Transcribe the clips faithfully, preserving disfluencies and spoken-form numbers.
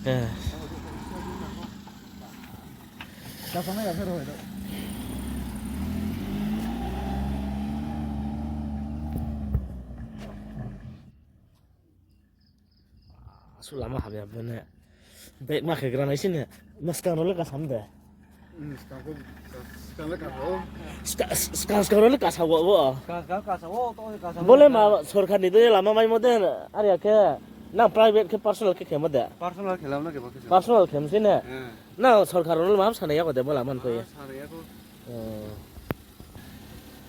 Eh. Asuh lama hamya bo ne. Bag ma khe gra nai sini. Maskang rao le kasam de. Hmm, skang pho, skang le kasa o. Ska-, skang, skang rao le kasa wo, wo. Skang, skang kasa o, to kasa o. Bo le ma sorkar ni dei lama maimo de, are ya khe, nang private khe personal khe khemo de? Personal khe lama na khe ba khe sa. Personal khem sini. Hmm. Nang sorkar rao le ma sanai ya kho de bo lama ni khe? Ah, sanai ya kho. Hmm.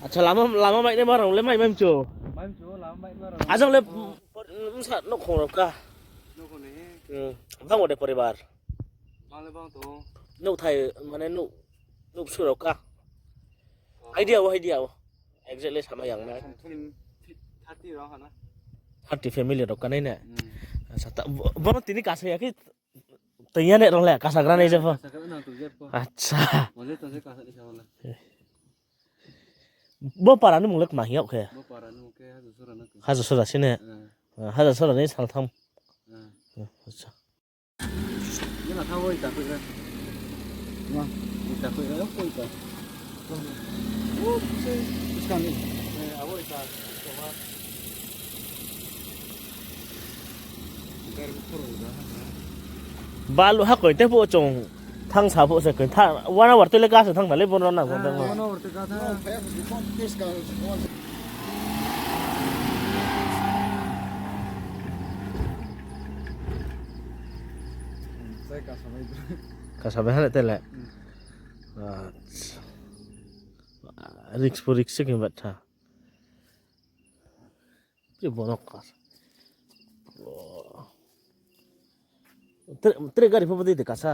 Acha, lama, lama mai nai ma rao le mai, mai mchu? Mai mchu, lama mai ma rao. Ajang le, oh, bsa nouhkhong rao ka? Nouhkhong ni. Hmm. Bang wo de poribar? Bang le bang to. Nouhthai, mane nouh, nouh bsu rao ka? Oh. Idea wo, idea wo. Exactly sama yang na. Something thirty rao ha na. Thirty family rao ka nai ne? Hmm. Acha, ta, bo, bo tini kasa ya khe, tong ya ne rao le, kasa gra nai je pho. Kasa gra nang tong je pho. Acha. Bo le tong je kasa ni sa le. Bo para ni mung le kma hing yag khe? Bo para ni mung khe Hajasora na khe. Hajasora sini? Hmm. Ah, Hajasora ni saltham. Hmm. Hmm, acha. Ni na thanng bo ita khui re. Ma, ita khui re, khui ita. Buskang ni. Eh, abo ita, ita ma. Balu ha koi te phuh chung thanng sa phuh se koi tha, one hour tui le ka se thanng na le bo no nang thanng. Ah, one hour tui ka thanng. Kasa bai ha le te le. Hmm. Acha. Risk pho risk se khe batha. Pri bono kasa. Tre, tre gari pho bodei de kasa.